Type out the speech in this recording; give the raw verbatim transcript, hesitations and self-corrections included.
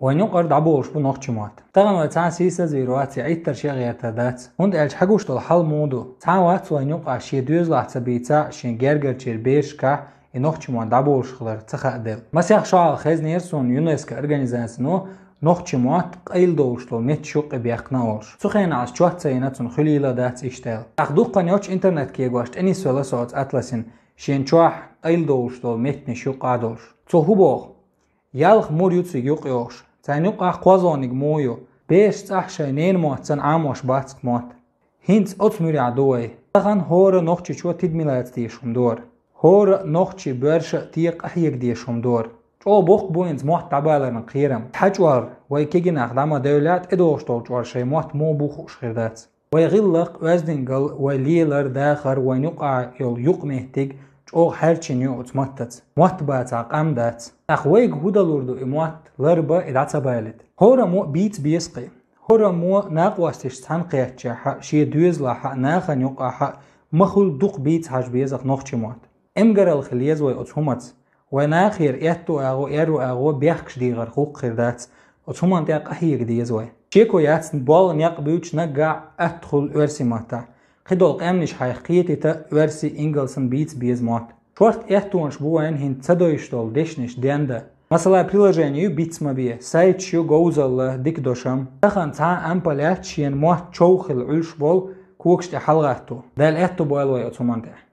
Вайн юкъара дӀаболуш бу нохчийн мотт. Тахана вай цхьа сийсазвийр вац, я Ӏиттар шен гӀертар дац. ХӀунда аьлча хьагуш долу хьал муха ду? Цхьа вац вайн юкъахь шен доьзалахь ца бийцахь, шен гергарчеран берашкахь и нохчийн мотт дӀаболуш хилар ца хааделла. Масех шо хьалха хезнера суна ЮНЕСКО организацино нохчийн мотт къайладовлуш долу меттан юккъе баьккхина олуш. Цу хенахь ас чот ца йина цунна, хуьлийла дац иштта аьлла. ТӀаккха дуккха хан йоццуш интернет кегош тӀенисвелла со оцу атласина, шен чохь къайладовлуш долу меттанаш юккъе а долуш. Цо хӀун боху? Ялх мур ю цига юкъайогӀуш. Царна юкъахь кхозлагӀниг муха ю? Бераш цӀахь шайн ненан мотт санна Ӏамош бац-кх мотт. ХӀинца оцу муьрехь ду вай. Тахана хӀора нохчичо тидам лаца дезаш хӀума ду хӀара. ХӀора нохчи боьрша а тӀе къахьега дезаш хӀума ду хӀара. ЧӀогӀа боккха бу хӀинца мотт дӀабаларан кхерам. Цхьа чкъор вай кегий нах дӀа ма девлла, тӀедогӀуш долу чкъор шайн мотт муха бу хууш хир дац. Вай гӀиллакх, оьздангалла, вай лелар, дахар, вайн юкъахь йолу юкъаметтиг чӀогӀа хьаьрчина ю оцу маттаца. Мотт бацахь къам дац. ТӀаккха вайга хӀун далур ду и мотт ларбан, и дӀа ца балийта? ХӀораммо а бийца беза кхин. ХӀораммо а накъосташца цхьаьна кхеттачохь а, шен доьзалахь а, нахана юкъахь а ма хуьллу дукха бийца хьажа беза-кх нохчийн мотт. Эмгаралла хила еза вай оцу хӀуманца. Вайн нахера аьтту агӀо, аьрру агӀо бехкаш дехар хӀума хир дац. Оцу хӀуманна тӀехь къахьега деза вай. Шеко яц, болу некъ буьйцуш наггахь атта хуьлу оьрсийн маттахь. Кхидолу къаьмнаш хьайх кхетийта, оьрсийн, ингалсан бийца беза мотт. Шорта аьттонаш бу вайн хӀинца ца девзаш долу дешнаш дендан. Масала, приложение ю «Бицма бе», сайташ ю «Говзалла», «Дика дошам». Тахана цхьа а ампа лаьцна шена мотт чов хилла Ӏуьллуш болу когаш тӀе хьалагӀатто. Дала аьтту бойла вай оцу хӀуманна тӀехь.